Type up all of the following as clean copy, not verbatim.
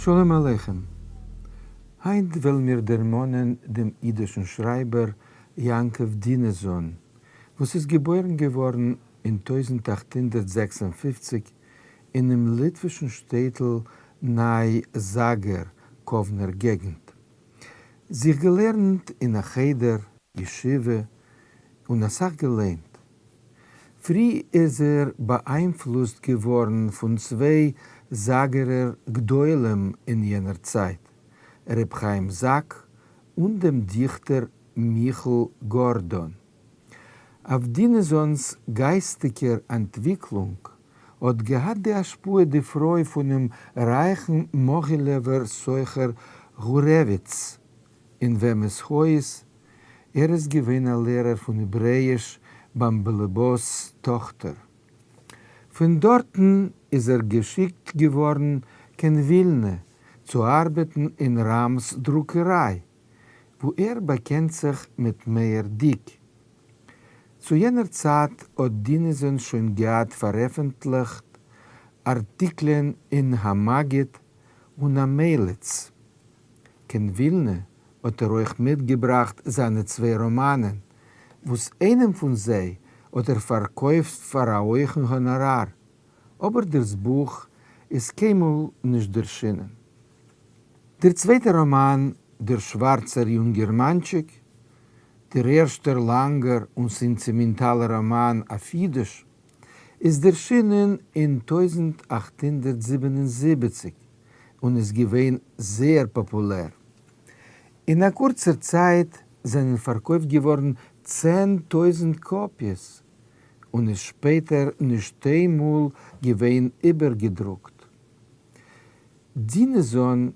שלום עליכם. היינט וועלן מיר דערמאנען דעם אידישן שרייבער יעקב דינעזאן, וואס איז געבוירן געווארן אין 1856 אינעם ליטווישן שטעטל ניי זאגער, קאוונער געגנט. זיך געלערנט אין א חדר, ישיבה, און אסאך געליינט. פרי איז ער באאיינפלוסט געווארן פון צוויי זאגערער גדולים אין יענער צייט, ר' חיים זאק און דעם דיכטער מיכל גארדאן. אויף דינעזאנ'ס גייסטיגער אנטוויקלונג האט געהאט די השפעה די פרוי פונעם רייכן מאגילעווער סוחר גורעוויץ, אין וועמעס הויז ער איז געווען א לערער פון העברעאיש ביים באלעבאס' טאכטער. פון דארטן איז ער געשיקט געווארן קיין ווילנע צו ארבעטן אין ראם'ס דרוקעריי, וואו ער באקענט זיך מיט מאיר דיק. צו יענער צייט האט דינעזאן שוין געהאט פארעפנטליכט ארטיקלען אין המגיד און המליץ. קיין ווילנע האט ער אויך מיטגעבראכט זיינע צוויי ראמאנען, וואס איינעם פון זיי האט ער פארקויפט פאר א הויכן האנאראר, אבער דאס בוך איז קיינמאל נישט ערשינען. דער צווייטער ראמאן, דער שווארצער יונגערמאנטשיק, דער ערשטער לאנגער און סענטימענטאלער ראמאן אויף אידיש, איז ערשינען אין 1877 און איז געווען זייער פאפולער. אין א קורצער צייט זענען פארקויפט געווארן 10,000 קאפיעס, און איז שפעטער נישט איינמאל געווען איבערגעדרוקט. דינעזאן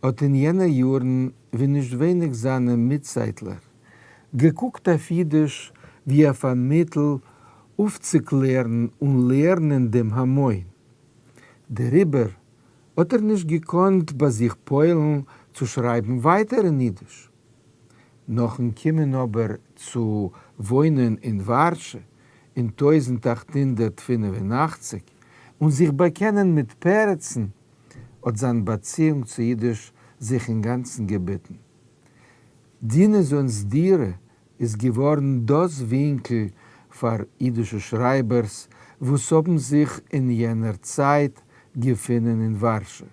האט אין יענע יארן, ווי נישט ווייניג זיינע מיטצייטלער, געקוקט אויף אידיש ווי אויף א מיטל אויפצוקלערן און לערנען דעם המון. דעריבער האט ער נישט געקאנט ביי זיך פועל'ן צו שרייבן ווייטער אין אידיש. נאכ'ן קומען אבער צו וואוינען אין ווארשע אין 1885 און זיך באקענען מיט פרצ'ן, האט זיין באציאונג צו אידיש זיך אינגאנצן געביטן. דינעזאנ'ס דירה איז געווארן דאס ווינקל פאר אידישע שרייבערס וואס האבן זיך אין יענער צייט געפונען אין ווארשע.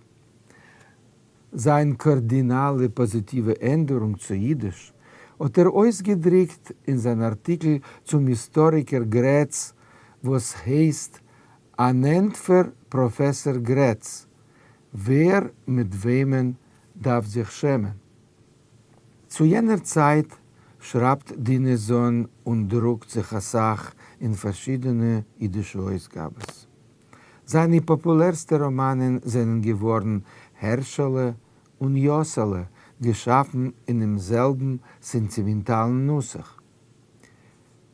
זיין קארדינאלע פאזיטיווע ענדערונג צו אידיש האט ער אויסגעדריקט אין זיין ארטיקל צום היסטאריקער גרעץ וואס הייסט אן ענטפער פראפעסער גרעץ, ווער מיט וועמען דארף זיך שעמען? צו יענער צייט שרייבט דינעזאן און דרוקט זיך אסאך אין פארשידענע אידישע אויסגאבעס. זיינע פאפולערסטע ראמאנען זענען געווארן הערשעלע און יאסעלע, געשאפן אינעם זעלבן סענטימענטאלן נוסח.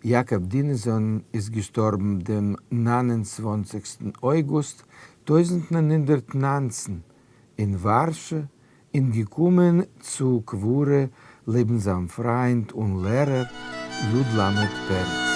יעקב דינעזאן איז געשטארבן דעם 29סטן אויגוסט 1919 אין ווארשע און געקומען צו קבורה לעבן זיין פריינד און לערער י. ל. פרץ.